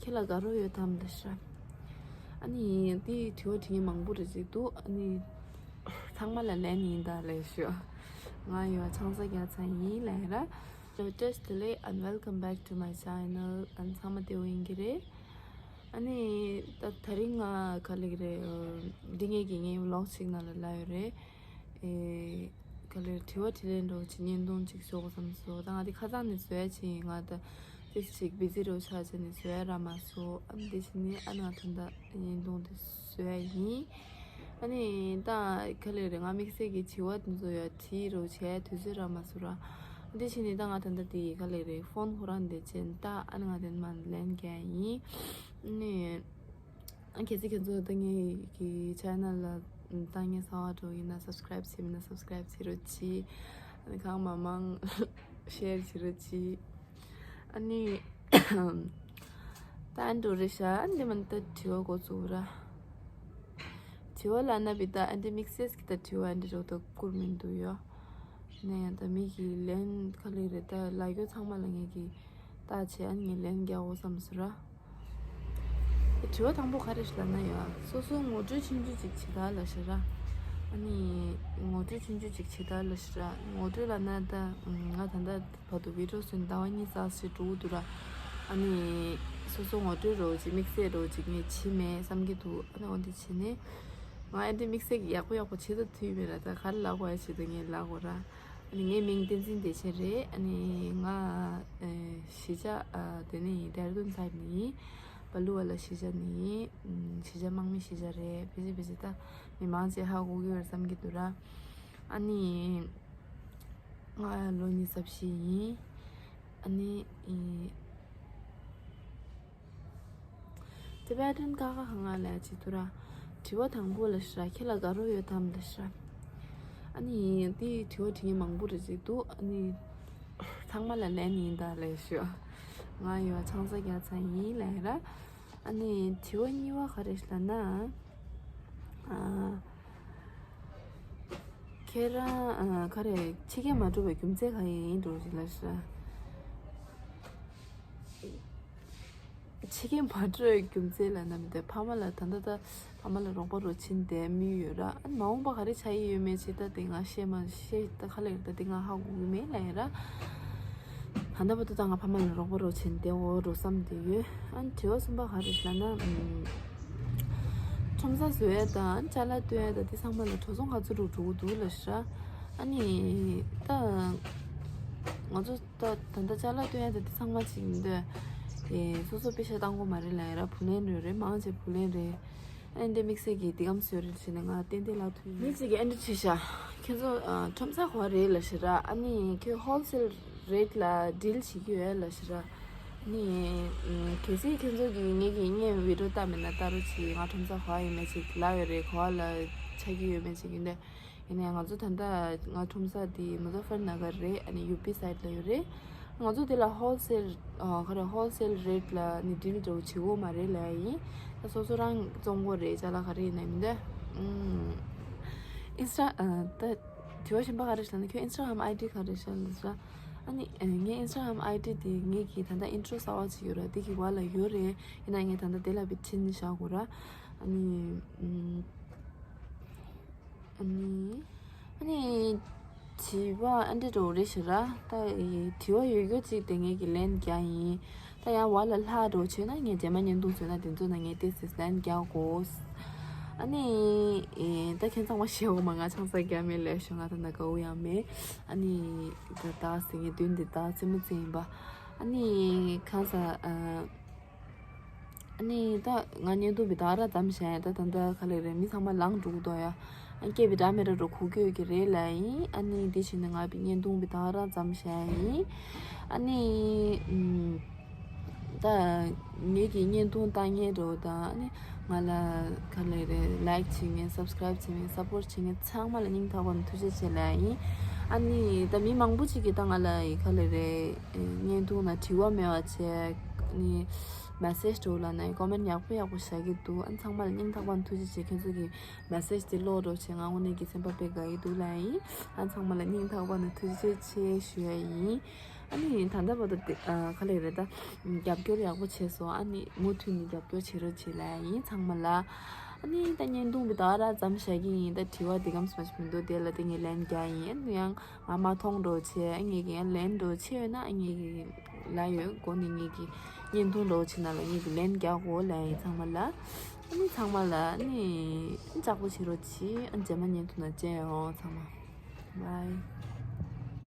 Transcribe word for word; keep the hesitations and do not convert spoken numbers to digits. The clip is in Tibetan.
ཁྱེད་ལ་དགའ་རོགས་ཡོད་དམ་ད་ཤ། ཨ་ནི་དེའི་དྲི་བ་དྲི་མཁན་མང་པོ་རེ་ཅིག་འདུག་ཨ་ནི་ཚང་མ་ལ་ལན་ཡིན་ད་ལས་ཞུ། ང་ཡོད་ཆང་ས་རྒྱ་ཚ་ཡིན་ལས་ར། བཀྲ་ཤིས་བདེ་ལེགས། And welcome back to my channel. ཨ་ནི་ཚང་མ་བདེ་པོ་ཡིན་གྱི་རེད། ཨ་ནི་ད་དེ་རིང་ང་ག་ལེགས་རེད། འདི་ངས་ཀྱི་ངའི་vlog་ཅིག་ནང་ལ་ལབ་ཡོད་རེད། ཨེ། ག་ལེར་དྲི་བ་དྲིས་ལན་འདྲ་བོ་ཅིག་བརྙན་ཐུང་ཅིག་བཟོ་དགོས་བསམ་སོང་། ད་ང་དེ་ཁ་སང་ནས་བཟོ་ཡ་ཅིག་ཡིན། ང་ད་ཏིག་ཅིག་བི་ཛི་འདྲ་བོ་ཆགས་བྱས་ནས་བཟོ་ཡ་རག་མ་སོང་། ཨ་ནི་དེ་བྱས་ནས་ཨ་ནི་ང་ད་ལྟ་བརྙན་ཐུང་དེ་བཟོ་ཡ་ཡིན། ཨ་ནི་ད་ག་ལེར་ང་དམིགས་བསལ་གྱི་དྲི་བ་དེ་ཚོ་ཡ་དྲིས་འདྲ་བོ་བྱས་དུས་ཚོད་རག་མ་སོང་ར། དེ་བྱས་ནས་ད་ང་ད་ལྟ་དེ་ག་ལེར་ཕོན་ཁོ་རང་དེ་བྱས་ད་ཨ་ནི་ང་དེ་མ་ལན་རྒྱག་ཡ་ཡིན། ཨ་ནི། ཨ། གལ་སྲིད་ཁྱེད་ཚོ་ད་ངའི་གི་channel་ལ་ད་ངའི་གསར་པ་འདྲ་བོ་ཡིན་ན་subscribe་བྱས་མིན་ན་subscribe་བྱེད་རོགས་གྱིས། ཨ་ནི་གང་མང་མང་share་བྱེད་རོགས་གྱིས། ཨ་ནི་ད་ཨ་འདྲ་རེད་ཤག་ཨ་འདི་མ་ད་དྲི་བ་འགོ་བཙུགས་ར། དྲི་བ་ལབ་ན་བི་ད་ཨ་འདི་དམིགས་བསལ་གྱི་ད་དྲི་བ་ཨ་འདི་འདྲ་བོ་ད་བསྐུར་མི་འདུག་ཡོ། ནས་ཡང་ད་མི་གི་ལན་ག་ལེར་རེད་ད་ལབ་རྒྱུ་ཚང་མ་ལ་ངས་གི་ད་བྱས་ཨ་ནི་ངས་ལན་རྒྱག་འོ་བསམ་སོང་ར། དྲི་བ་དང་པོ་ག་རེ་ཞིག་ལབ་ན་ཡ། སོ་སོ་ངོ་སྤྲོད་ཆུང་ཆུང་ཅིག་བྱེད་དགོས་ལབ་ཤག་ར། ཨ་ནི་ངོ་སྤྲོད་ཆུང་ཆུང་ཅིག་བྱེད་དགོས་ལབ་ཤག་ར། ངོ་སྤྲོད་ལབ་ན་ད་ང་ད་ལྟ་བར་དུ་video་བཟོས་ནས་ཟླ་བ་གཉིས་ཙམ་ཞིག་འགྲོ་གི་འདུག་ར། ཨ་ནི་སོ་སོ་ངོ་སྤྲོད་རོ་ཅིག་དམིགས་བསལ་རོ་ཅིག་ངས་བྱེད་མེད་བསམ་གྱི་འདུག་ཨ་ནི་འོ་འདི་བྱེད་ནས་ང་ཨ་འདི་དམིགས་བསལ་གྱི་ཡག་པོ་ཡག་པོ་བྱེད་ཐུབ་ཐུབ་ཡོད་མེད་ར། ད་ག་རེ་ལབ་དགོས་ཡ་ཆེད་དུ་ངས་ལབ་དགོས་ར། ངའི་མིང་བསྟན་འཛིན་བདེ་ཆེན་རེད། ཨ་ནི་ང་ཨེ་གཞིས་ཆགས་ཨ་དེ་ནི་ཌེ་ར་ལྡུན་སའིཌ་ནི་ཡིན། སྦ་ལུ་བ་ལ་གཞིས་ཆགས་ནི་ཡིན། ཨམ་གཞིས་ཆགས་དམག་མི་གཞིས་ཆགས་རེད། ཕལ་ཆེར་ཕལ་ཆེར་ད་མི་མང་ཆེ་ཧ་གོ་གི་ཡོད་བསམ་གྱི་འདུག་ར། ཨ་ནི་ང་ལོ་ཉི་ཤུ་རྩ་བཞི་ཡིན། ཨ་ནི་ཨེ། དེ་པར་ཏན་ཀ་ཁ་ཁ་ང་ལ་ཅི་ཐུ་ར། དྲི་བ་དང་པོ་ལ་ཤི་ར་ཁྱེད་ལ་དགའ་རོགས་ཡོད་དམ་ལ་ཤི་ར། ཨ་ནི་དེ་དྲི་བ་དྲི་མཁན་མང་པོ་རེ་ཅིག་འདུག་ཨ་ནི་ཚང་མ་ལ་ལན་ཡིན་ད་ལས་ཞུ། ང་ཡོད་ཆང་ས་རྒྱ་ཚ་ཡིན་ལས་ར། ཨ་ནི་དྲི་བ་གཉིས་པ་ག་རེ་ཤི་ལ་ན། ཨ། ཁྱེད་རང་ཨ་ག་རེ་ཕྱི་རྒྱལ་མ་འགྲོ་བའི་རྒྱུ་མཚན་ག་ཡིན་འགྲོ་རེད་ལ་ཤི་ར། ཕྱི་རྒྱལ་མ་འགྲོ་བའི་རྒྱུ་མཚན་ལ་ནམ་དེ་ཕ་མ་ལ་ད་ལྟ་ད་ཕ་མ་ལ་རོགས་པ་རོགས་བྱེད་བསྡད་མི་ཡོད་ར། ཨ་མ་འོངས་པ་ག་རེ་བྱ་ཡི་ཡོད་མེད་ཅེས་ད་དེ་ང་ཤེས་མ་ཤེས་ད་ག་ལེར་ད་དེ་ང་ཧ་གོ་གི་མེད་ལ་ཡ་ར། ད་ལྟ་བར་དུ་ད་ང་ཕ་མ་ལ་རོགས་པ་རོགས་བྱེད་བསྡད་འོ་རོགས་བསམ་བསྡད་ཡོད། ཨ་དྲི་བ་གསུམ་པ་ག་རེ་ལབ་ན། ཁྲོམ་ས་བཟོ་ཡ་དང་ཅ་ལག་སྟོན་ཡ་དང་དེ་ཚང་མ་ལ་འགྲོ་སོང་ག་ཚོད་རུ་འགྲོ་གི་འདུག་ལ་ཤི་ར། ཨ་ནི་ད་ང་ཚོ་ད་ད་ལྟ་ཅ་ལག་སྟོན་ཡ་དང་དེ་ཚང་མ་ཅིག་ཡིན་དུས་དེ་སོ་སོ་པེ་ཤ་བཏང་དགོས་མ་རེད་ལ་ཡ་ར། བུ་ལོན་རེད་རེད་མང་ཆེ་བུ་ལོན་རེད། ཨ་ནི་དེ་དམིགས་བསལ་གྱི་དེ་གམ་བཟོས་རེད་བྱས་ནས་ང་ཏན་ཏན་ལབ་ཐུབ་ཡིན། མི་གཅིག་གིས་ཨ་འདྲ་དྲིས་ཤག་ཁྱེད་ཚོ་ཨ་ཁྲོམ་ས་ག་པར་རེད་ལ་ཤི་ར། ཨ་ནི་ཁྱོད་ཧོལ་སེལ་རེཊ་ལ་ཌིལ་བྱེད་ཀྱི་ཡོད་ལ་ཤི་ར། ཨ་ནི་ཨམ་གལ་སྲིད་ཁྱེད་ཚོ་གིས་ངེད་ཀྱི་ངའི་བི་ཌི་ཡོ་ལྟ་མེད་ན་ལྟ་རོགས་གྱིས། ང་ཁྲོམ་ས་ག་པར་ཡིན་མེད་ཅིག་ལབ་ཡོད་རེད། ག་པར་ལ་ཆགས་ཀྱི་ཡོད་མེད་ཅིག་ཡིན་དུས། ཡིན་ནའི་ང་ཚོ་ད་ལྟ་ང་ཁྲོམ་ས་དེ་མུ་ཛ་ཧྥར་ན་གར་རེད། ཨ་ནི་ཡུ་པི་སའིཌ་ལ་ཡོད་རེད། ང་ཚོ་དེ་ལ་ཧོལ་སེལ་ཨ་ག་རེ་ཧོལ་སེལ་རེཊ་ལ་ནི་ཌིལ་འདྲ་བོ་བྱེད་དགོས་མ་རེད་ལབ་ཡ་ཡིན། ད་སོ་སོ་རང་བཙོང་དགོས་རེད། ཅ་ལག་ག་རེ་ཡིན་ན་མི་འདུག་ཨུམ། ཨིན་སི་ཊ་ཨ་ད་དྲི་བ་གཞན་པ་ག་རེ་ཞིག་ལབ་ན་ཁྱོད་ཨིན་སི་ཊ་གྷ་རམ་ཨའི་ཌི་ག་རེ་ཞིག་ལབ་ན། ཨ་ནི་ཨ་ངའི་ཨིན་སི་ཊ་གྷ་རམ་ཨའི་ཌི་དེ་ངེད་ཀྱི་ད་ལྟ་ཨིན་ཊྲོ་གསར་པ་ཅིག་ཡོད་ར། དེ་གི་བར་ལ་ཡོད་རེད། ཡིན་ན་ངས་ད་ལྟ་དེ་ལ་བི་ཕྱིན་བཞག་དགོས་ར། ཨ་ནི་ཨུམ། ཨ་ནི། ཨ་ནི། དྲི་བ་ཨ་འདྲ་འདྲ་བོ་རེད་ཤག་ར། ད་དྲི་བ་ཡོད་རྒྱུ་ཅིག་དེ་ངེད་ཀྱི་ལན་རྒྱག་ཡིན། ད་ཡང་བར་ལ་ལྷག་འགྲོ་བྱས་ན་ངས་རྗེས་མ་བརྙན་ཐུང་བཟོས་ན་དེ་ཚོ་ན་ངས་ཏོག་ཙམ་ལན་རྒྱག་དགོས། ཨ་ནི། ཨེ་ད་ཁྱེད་ཚང་མ་ཤེས་འོ་མ་ང་ཆང་ས་རྒྱག་མེད་ལས་ཤོག་ང་ད་ན་དགའ་བོ་ཡང་མེད། ཨ་ནི། ད་ད་ཟེར་ངས་དོན་འདི་ད་རྩེད་མོ་རྩེ་ཡིན་པ། ཨ་ནི། ཁ་ས་ཨ། ཨ་ནི་ད་ང་བརྙན་ཐུང་བི་ད་ར་ཙམ་བྱས་ད་ད་ད་ག་ལེ་རེད། མི་ཚང་མ་ལངས་འགྲོ་གི་འདུག་ཡ། ཨ་སྐད་བི་ད་མེད་ར་འགྲོ་གོ་གི་ཡོད་ཀྱི་རེད་ལ་ཡིན། ཨ་ནི་དེ་བྱས་ནས་ང་བི་བརྙན་ཐུང་བི་ད་ར་ཙམ་བྱས་ཡིན། ཨ་ནི་ཨམ། ད་ངེད་ཀྱི་བརྙན་ཐུང་ལྟ་མཁན་འགྲོ་དང་ཨ་ནི་ང་ལ་ག་ལེ་རེད་ལའིཀ་བྱེད་མཁན་སབ་སི་ཀ་རའིབ་བྱེད་མཁན་སབ་པོར་བྱེད་མཁན་ཚང་མ་ལ་སྙིང་ཐག་པ་ནས་ཐུགས་རྗེ་ཆེ་ལ་ཡིན། ཨ་ནི་ད་མི་མང་པོ་ཅིག་གིས་ད་ང་ལ་ག་ལེ་རེད་བརྙན་ཐུང་ན་དྲི་བ་མེད་པ་བྱས་ཨ་ནི། མེ་སེཇ་འགྲོ་ལ་ནས་ཀོ་མེན་ཡག་པོ་ཡག་པོ་བཞག་གི་འདུག་ཨ་ཚང་མ་ལ་སྙིང་ཐག་པ་ནས་ཐུགས་རྗེ་ཆེ། ཁྱེད་ཚོ་གི་མེ་སེཇ་དེ་ཀློག་རོགས་བྱས། ང་དངོས་གནས་ཀྱི་སེམས་པ་དཔེ་དགའ་གི་འདུག་ལ་ཡིན། ཨ་ཚང་མ་ལ་སྙིང་ཐག་པ་ནས་ཐུགས་རྗེ་ཆེ་ཞུ་ཡ་ཡིན། ཨ་ནི་ད་ལྟ་བར་དུ་དེ་ཨ་ག་ལེ་རེད་ད། རྒྱབ་སྐྱོར་ཡག་པོ་བྱས་སོང་། ཨ་ནི་མུ་མཐུད་ནས་རྒྱབ་སྐྱོར་བྱེད་རོགས་བྱེད་ལབ་ཡིན་ཚང་མ་ལ། ཨ་ནི་ད་བརྙན་ཐུང་འདི་ད་ར་ཙམ་བཞག་གི་ཡིན། ད་དྲི་བ་འདི་གམ་སུ་མ་ཞིག་མི་འདུག་དེ་ལ་དེ་ངས་ལན་རྒྱག་ཡིན། ཨ་ནི་ཡང་ང་མ་མཐོང་འགྲོ་བྱས། ཨ་ངས་ཀྱི་ཡང་ལན་འགྲོ་བྱས་ཡོད་ན་ཨ་ངས་ཀྱི་ལ་ཡོད་སྒོ་ནས་ངས་ཀྱི་བརྙན་ཐུང་འགྲོ་བྱས་ན་ལ་ངས་ཀྱི་ལན་རྒྱག་དགོས་ལབ་ཡིན་ཚང་མ་ལ། ཨ་ནི་ཚང་མ་ལ་ཨ་ནི་ལྕགས་པོ་བྱེད་རོགས་གྱིས། ཨ་རྗེས་མ་བརྙན་ཐུང་ནང་མཇལ་ཡོང་ཚང་མ། བའི།